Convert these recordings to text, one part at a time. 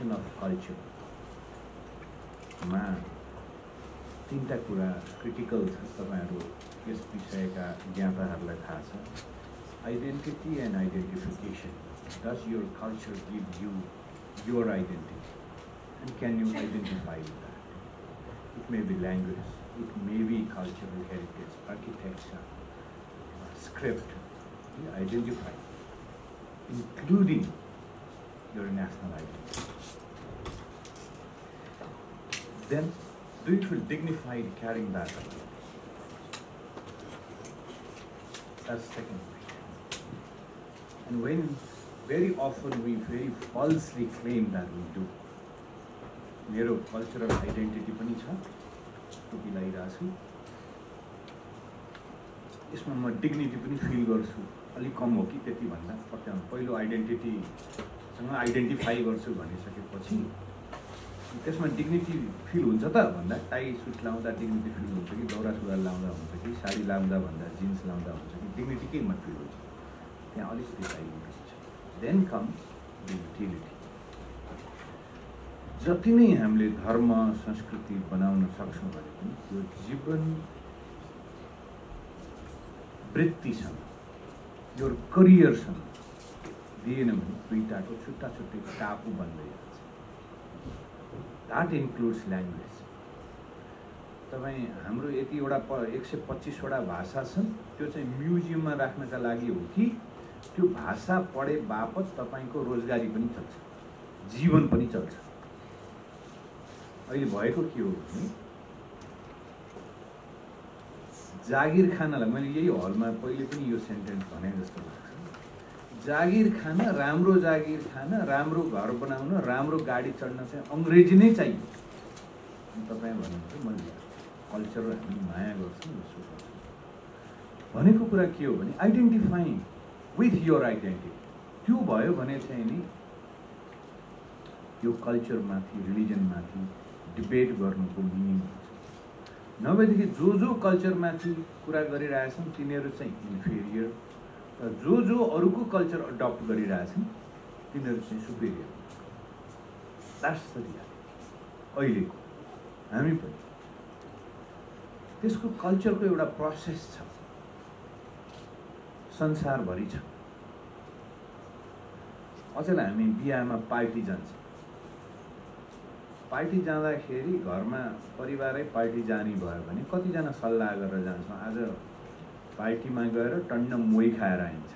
Definition of culture मा तीनटा कुरा क्रिटिकल छ। तपाईहरु यस विषयका ज्ञाताहरुलाई थाहा छ। Identity and identification. Does your culture give you your identity? And can you identify with that? It may be language, it may be cultural heritage, architecture, script. You identify, including your national identity. Then, do you feel dignified carrying that out? That's the second question. And when very often we very falsely claim that we do. मेरो cultural identity पनि छ, टोपी लगाइरहेको छु, यसमा म dignity पनि feel गर्छु, अलिक कम हो कि त्यति भन्दा पक्का पहिलो आइडेन्टिटीसँग आइडेन्टिफाई गर्छु भनिसकेपछि त्यसमा डिग्निटी फिल हुन्छ त भन्दा टाई सुट लाउँदा डिग्निटी फिल हुन्छ कि दौरा सुरुवाल लाउँदा हुन्छ कि साडी लाउँदा भन्दा जिन्स लाउँदा हुन्छ कि डिग्निटी केमा फिल हुन्छ त्यहाँ अलिकति चाहिन्छ। Then comes the utility. जति नै हामीले धर्म संस्कृति बनाउन सक्छौँ भने पनि त्यो जीवन वृत्तिसँग यो करियरसँग दिएन भने दुईटाको छुट्टा छुट्टै टापु बन्दै जान्छ। That includes language. तपाईँ हाम्रो यतिवटा 125 वटा भाषा छन्, त्यो चाहिँ म्युजियममा राख्नका लागि हो कि त्यो भाषा पढे बापत तपाईको रोजगारी पनि चल्छ, जीवन पनि चल्छ। अहिले भएको के हो भने जागिर खानलाई मैले यही हलमा पहिले पनि यो सेन्टेन्स भने जस्तो लाग्छ। जागिर खान, राम्रो जागिर खान, राम्रो घर बनाउन, राम्रो गाडी चढ्न चाहिँ अंग्रेजी नै चाहियो। तपाईँ भन्नुहुन्छ मैले कल्चर हामी माया गर्छौँ जस्तो गर्छौँ भनेको कुरा के हो भने आइडेन्टिफाइङ with your identity. त्यो भयो भने चाहिँ नि यो कल्चर माथि रिलिजन माथि डिबेट गर्नुको मिनिङ हुन्छ। नभएदेखि जो कल्चर माथि कुरा गरिरहेछन् तिनीहरू चाहिँ इन्फेरियर, र जो अरूको कल्चर अडप्ट गरिरहेछन् तिनीहरू चाहिँ सुपेरियर। That's the reality. अहिलेको हामी पनि त्यसको कल्चरको एउटा प्रोसेस छ, संसारभरि छ। अचेल हामी बिहामा पार्टी जान्छौँ, पार्टी जाँदाखेरि घरमा परिवारै पार्टी जाने भयो भने कतिजना सल्लाह गरेर जान्छौँ, आज पार्टीमा गएर टन्न मोही खाएर आइन्छ।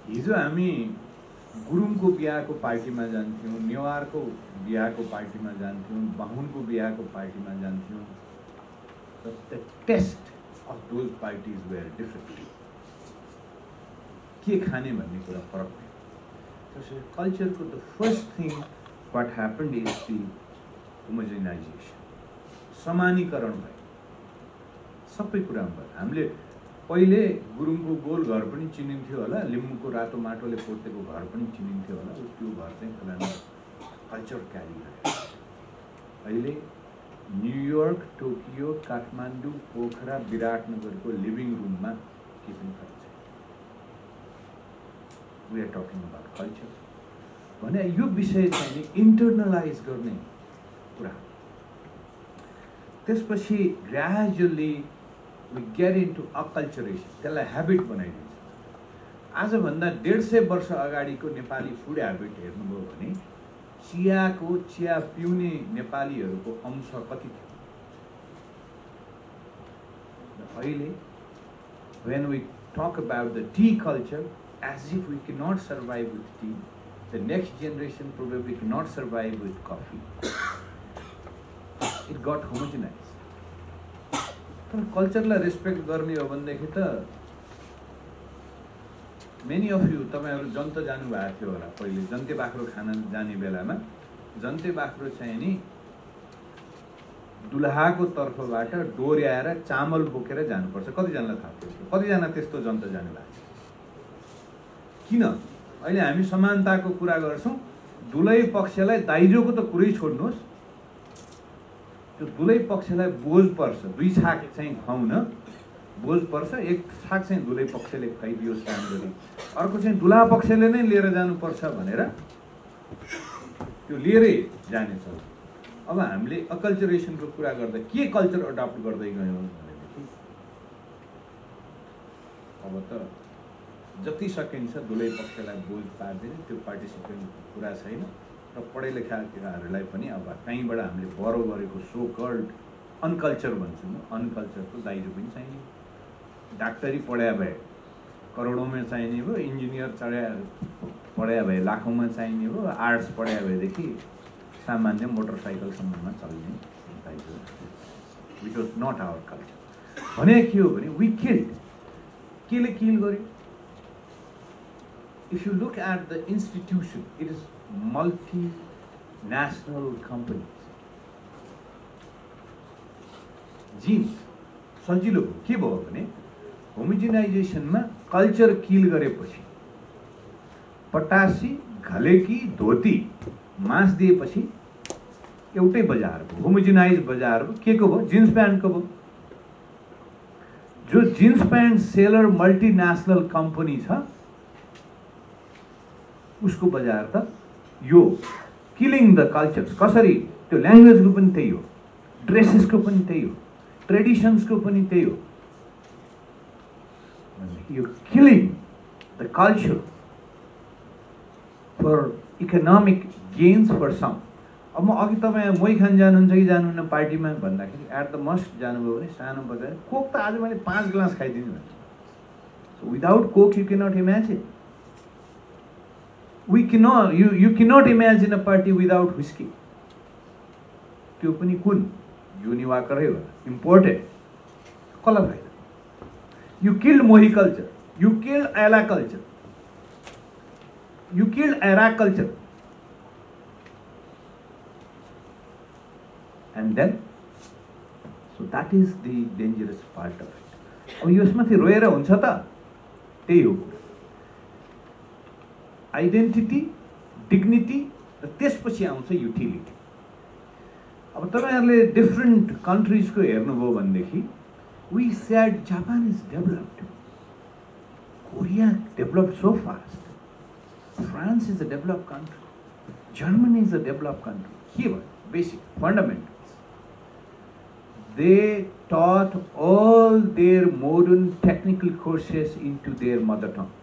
हिजो हामी गुरुङको बिहाको पार्टीमा जान्थ्यौँ, नेवारको बिहाको पार्टीमा जान्थ्यौँ, बाहुनको बिहाको पार्टीमा जान्थ्यौँ। But the test of those parties were different. के खाने भन्ने कुरा फरक थियो। त्यसैले कल्चरको the first thing what happened is the homogenisation, समानीकरण भयो सबै कुरामा भयो। हामीले पहिले गुरुङको गोल घर पनि चिनिन्थ्यो होला, लिम्बूको रातो माटोले पोतेको घर पनि चिनिन्थ्यो होला, त्यो घर चाहिँ फलाना कल्चर क्यारी गर्यो। अहिले न्युयोर्क, टोकियो, काठमाडौँ, पोखरा, विराटनगरको लिभिङ रुममा के पनि फरक छ। We are talking about culture भने यो विषय चाहिँ नि इन्टरनलाइज गर्ने कुरा। त्यसपछि gradually we get into acculturation, त्यसलाई ह्याबिट बनाइदिन्छ। आजभन्दा 150 वर्ष अगाडिको नेपाली फुड ह्याबिट हेर्नुभयो भने चियाको चिया पिउने नेपालीहरूको अंश कति थियो? अहिले when we talk about the tea culture, as if we cannot survive with tea, the next generation probably cannot survive with coffee. It got homogenized. तर कल्चरलाई रेस्पेक्ट गर्ने हो भनेदेखि त मेनी अफ यु तपाईहरु जन्त जानु भएको थियो होला। पहिले जन्ते बाख्रो खान जाने बेलामा जन्ते बाख्रो चाहिँ नि दुलहाको तर्फबाट डोर्याएर चामल बोकेर जानुपर्छ। कतिजनालाई थाहा थियो? कतिजना त्यस्तो जन्त जानु भएको छ? किन अहिले हामी समानताको कुरा गर्छौं? दुलै पक्षलाई दाइजोको त कुरै छोड्नुहोस्, त्यो दुलै पक्षलाई बोझ पर्छ। दुई छाक चाहिँ खुवाउन बोझ पर्छ। एक छाक चाहिँ दुलै पक्षले खुवाइदियोस् राम्ररी, अर्को चाहिँ दुला पक्षले नै लिएर जानुपर्छ भनेर त्यो लिएरै जानेछ। अब हामीले अकल्चरेसनको कुरा गर्दा के कल्चर अडप्ट गर्दै गयौँ भनेदेखि अब त जति सकिन्छ दुलै पक्षलाई बोझ पार्दैन, त्यो पार्टिसिपेन्टको कुरा छैन। र पढे लेखा केटाहरूलाई पनि अब कहीँबाट हामीले बरो गरेको सो कल्ड अनकल्चर भन्छु म, अनकल्चरको दाइजो पनि चाहिने। डाक्टरी पढाए भए करोडौँमा चाहिने भयो, इन्जिनियर पढाए भए लाखौँमा चाहिने भयो, आर्ट्स पढाए भएदेखि सामान्य मोटरसाइकलसम्ममा चल्ने दाइजो, which was not our culture. भने के हो भने वी किल्ड, केले किल गर्यो? If you look at the institution, it is multinational companies. Jeans सजिलो के भयो भने होमोजेनाइजेसनमा कल्चर किल गरेपछि पटासी, घलेकी, धोती मास दिएपछि एउटै बजार भयो, होमोजेनाइज बजार भयो। के को भयो? जिन्स प्यान्टको भयो। जो jeans pant seller multinational company छ उसको बजार त यो किलिङ द कल्चर्स। कसरी? त्यो ल्याङ्ग्वेजको पनि त्यही हो, ड्रेसेसको पनि त्यही हो, ट्रेडिसन्सको पनि त्यही हो। यो killing the culture for economic gains for some. अब म अघि तपाईँ मोही खान जानुहुन्छ कि जानुहुन्न पार्टीमा भन्दाखेरि एट द मस्ट जानुभयो भने सानो बजार कोक त आज मैले 5 ग्लास खाइदिनु भन्छ। So without Coke you cannot imagine. We cannot, you cannot imagine a party without whiskey. त्यो पनि कुन? युनि वाकरै हो, इम्पोर्टेड। कसलाई फाइदा? You killed Mohi culture, you killed Ayla culture, you killed Arak culture, and then, so that is the dangerous part of it. अब यसमाथि रोएर हुन्छ त? त्यही हो आइडेन्टिटी, डिग्निटी, र त्यसपछि आउँछ युटिलिटी। अब तपाईहरुले डिफरेन्ट कन्ट्रीजको हेर्नुभयो भनेदेखि we said Japan is developed, Korea developed so fast, France is a developed country, Germany is a developed country. के भयो? Basic fundamentals. They taught all their modern technical courses into their mother tongue.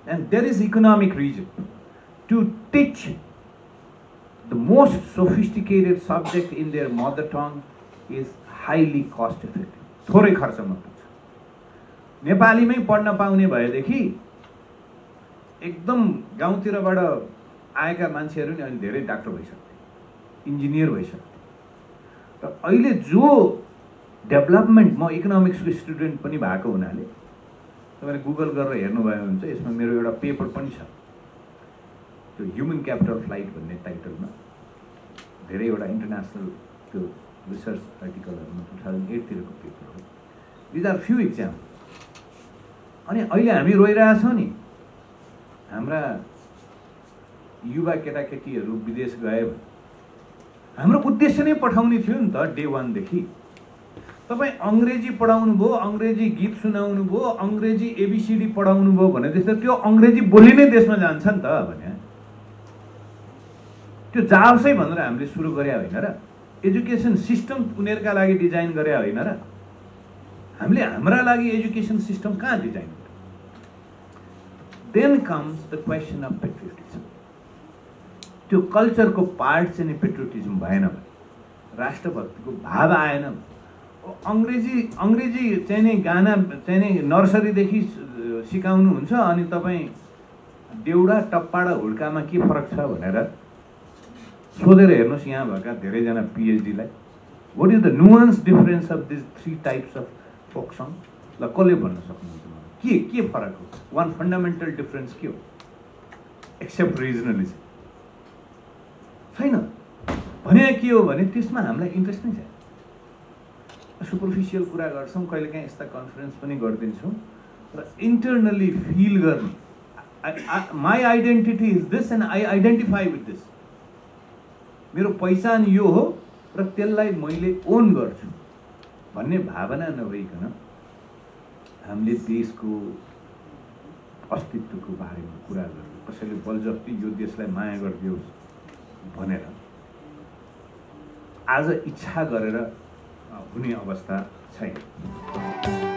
And there is economic reason to teach the most sophisticated subject in their mother tongue is highly cost effective. थोरै खर्चमा पुग्छ। नेपालीमै पढ्न पाउने भएदेखि एकदम गाउँतिरबाट आएका मान्छेहरू नि अहिले धेरै डाक्टर भइसक्थे, इन्जिनियर भइसक्थे। र अहिले जो डेभलपमेन्ट, म इकोनोमिक्सको स्टुडेन्ट पनि भएको हुनाले तपाईले गुगल गरेर हेर्नुभयो हुन्छ, यसमा मेरो एउटा पेपर पनि छ, त्यो ह्युमन क्यापिटल फ्लाइट भन्ने टाइटलमा धेरैवटा इन्टरनेसनल त्यो रिसर्च आर्टिकलहरुमा 2008 तिरको पेपर हो। These are few example. अनि अहिले हामी रोइरहेछौँ नि, हाम्रा युवा केटाकेटीहरू विदेश गए, हाम्रो उद्देश्य नै पठाउने थियो नि त डे 1 देखि। तपाईं अंग्रेजी पढाउनु भयो, अंग्रेजी गीत सुनाउनु भयो, अंग्रेजी एबीसीडी पढाउनु भयो भने जस्तो त्यो अंग्रेजी बोलिने देशमा जान्छ नि त भने त्यो जाओसै भनेर हामीले सुरु गरे होइन र? एजुकेसन सिस्टम उनीहरुका लागि डिजाइन गरे होइन र? हामीले हाम्रा लागि एजुकेसन सिस्टम कहाँ design? Then comes the question of patriotism. त्यो कल्चरको पार्ट चाहिँ पेट्रियटिज्म भएन भने, राष्ट्रभक्तिको भाव आएन, अंग्रेजी चाहिँ नि गाना चाहिँ नि नर्सरीदेखि सिकाउनु हुन्छ, अनि तपाईं देउडा टप्पाडा हुड्कामा के फरक छ भनेर सोधेर हेर्नुस् यहाँ भएका धेरैजना पीएचडी लाई। What is the nuance difference of this 3 types of folk song? ल कसले भन्न सक्नुहुन्छ मलाई के फरक हो? वान फन्डामेन्टल डिफरेन्स के हो एक्सेप्ट रिजनलिजम? छैन। भने के हो भने त्यसमा हामीलाई इन्ट्रेस्ट नै छैन। सुपरफिसियल कुरा गर्छौं, कहिलेकाहीँ यस्ता कन्फरेन्स पनि गर्दिन्छौं र इन्टरनली फिल गर्ने my identity is this and I identify with this. मेरो पहिचान यो हो र त्यसलाई मैले ओन गर्छु। भन्ने भावना नभइकन हामीले देशको अस्तित्वको बारेमा कुरा गर्यो, कसैले बलजफ्ती यो देशलाई माया गरिदियोस् भनेर आज इच्छा गरेर हुने अवस्था छैन।